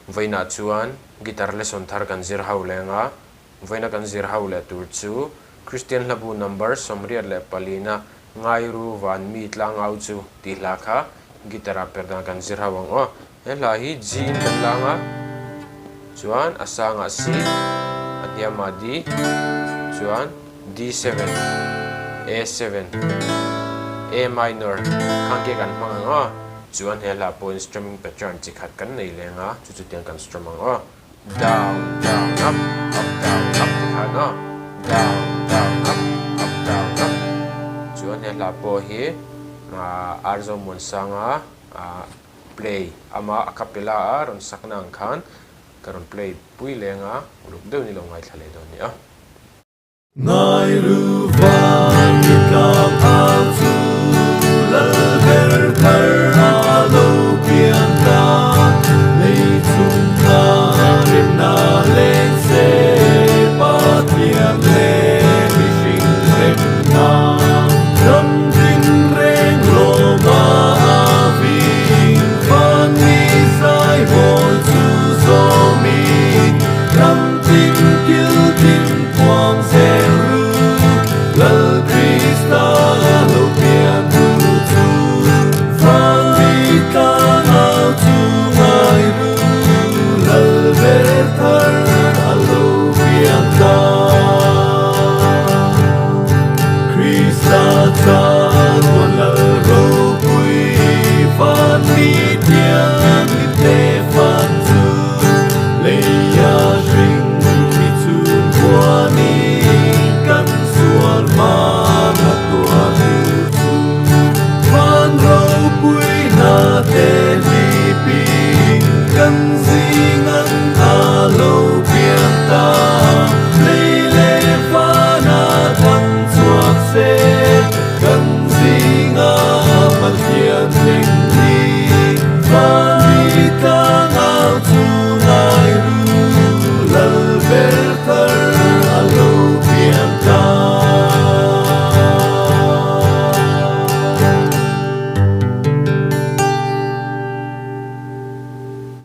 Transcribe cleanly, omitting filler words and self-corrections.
Vawiinah chuan guitar lesson thar kan zir ho leng a, vawiina kan zir ho leh tur chu Kristian hlabu number 84 na Ngairu Van Mi Tlangau Chu tih hla kha guitar ah per dan kan zir ho ang aw. He hla hi G in kan lang a, chuan a sangah C, a hniamah D, chuan D7, A7, A minor khang khi kan hmang ang aw. Chuan he hla pawhin strumming pattern chi khat kan nei leng a, chu chutiang kan strum ang aw. Down, down, up, up, down, up ti khan aw. Down, down, up, up, down, up. Chuan he hla pawh hi Arzo Muansanga play ama a cappella a rawn sakna ang khan ka rawn play pui leng a, uluk deuh ni lo ngaithla leh dawn nia. Ngairu van mi tlang au chu lal ber thar a lo piang ta, lei chhung a remna leng se Pathian leh mihring remna ram tin reng lawm a ving van mi zai bawl chu zawmin ram tin kil tin puang zel ru Lal Krista lo pian tu chu van mi tlang au chu ngai ru Lal ber thar a lo piang ta Krista chuan tuan Lal ropui van mi thianghlim te fan chu leia hring mi chhung khuanin kan sual hmang a tuah tu chu van ropui hna te hlipin kan.